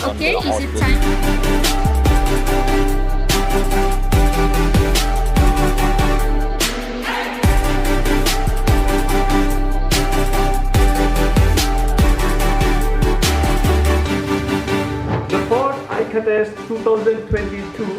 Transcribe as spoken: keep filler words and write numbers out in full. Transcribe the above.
Okay, is it time? The fourth I C A T S two thousand twenty-two.